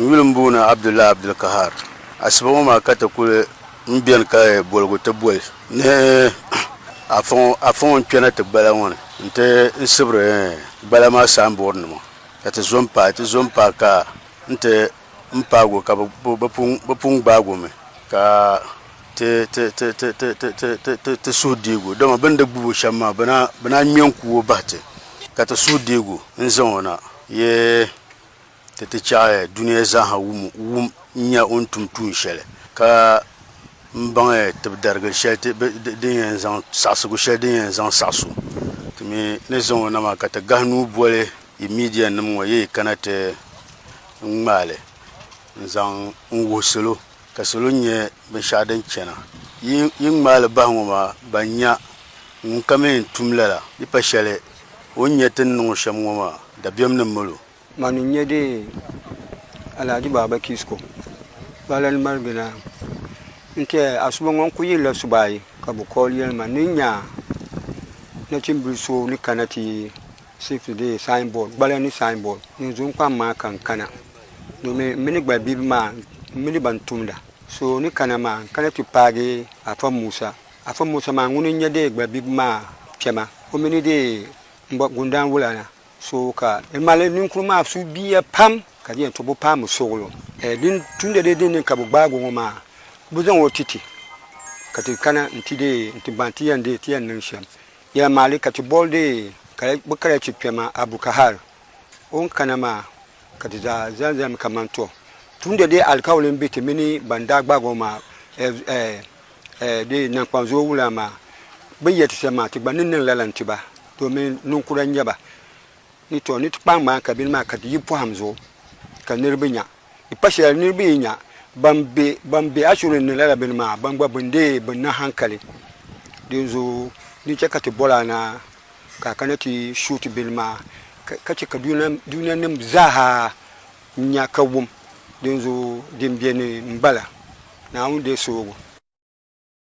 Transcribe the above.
N yuli m-booni Abdullahi Abdulkahar. Asiba ŋɔ maa ka ti kuli m beni ka boligu ti boli ni afa ŋɔ n-kpɛna ti gbala ŋɔ ni nti n sibiri gbala maa saanboori nima ka ti zo m-paai. Ti zo m-paai ka nti m paagi o ka bɛ pun gbaagi o mi ka ti suhu deegi o dama bɛ ni di gbubi o shɛm maa bɛ naan ŋme n-ku o bahi ti ka ti suhu deegi o n-zaŋ o na yee ti ti chaɣi dunia zaaha wum n-nya o ni tum tuun shɛli ka m baŋ tibidarigili shɛli din yɛn zaŋ saɣisigu shɛli din yɛn zaŋ saɣis o. Ti mi ni zaŋ o na maa ka ti gahi nuu boli yi miidianim ŋɔ yi yi kana ti ŋmaai li n-zaŋ n-wuhi salo ka salo nya binshɛɣu din chana. Yi yi ŋmaai li bahi ŋɔ maa, ban nya ŋunkam yɛn tum lala, di pa shɛli o ni nya ti ni niŋ o shɛm ŋɔ maa, dabiɛm ni mali o. Mani n-nyɛ dee Alhaji Baba Kisko Balani Marigina n-tɛhi asuba ŋɔ n-kuli yirila suba ayi ka bɛ call yɛli ma ni n nya nachimbila so ni kana ti sifti dee sign board gbala ni sign board ni n zo n-kpaŋ maa ka n kana domi m mini gbalibibi maa m mini ban tumda so ni kana maa n kana ti paagi Afa Musa Afa Musa maa ŋuni n-nyɛ dee gbalibibi maa kpɛma o mini dee m ba Gundaan Wulana So ka di mali ninkuri maa su bia pam ka di yɛn to bi paami suɣulo. Din tumdi dee din niŋ ka bi gbaagi o ŋɔ maa bi zaŋ o ti ti ka ti kana n-ti dee n-ti baŋ ti yɛn dee ti yɛn niŋ shɛm. Yɛlimaŋli ka ti boli dee ka bɛ karachi kpɛma Abu Kahar o ni kana maa ka ti zaa zani zami kaman tɔ tumdi dee alikauli m-be ti mini ban daa gbaagi o maa dee naŋkpanzuo wula maa bɛ ni yɛli ti shɛm maa ti gba ni niŋ lala n-ti ba. Domin ninkura n-nyɛ ba ni to ni ti kpaŋ maa ka bini maa ka di yi pɔhim zuɣu ka niriba nya. Di pa shɛli niriba yi nya ban be ban be ashuri ni lala bini maa ban gba bɛn deei bɛ ni hankali. Dinzuɣu di chɛ ka ti bol a na ka a kana ti shuuti bini maa ka chɛ ka dunianim zaaha nya ka wum. Dinzuɣu din beni m-bala. Naawuni deei soogu.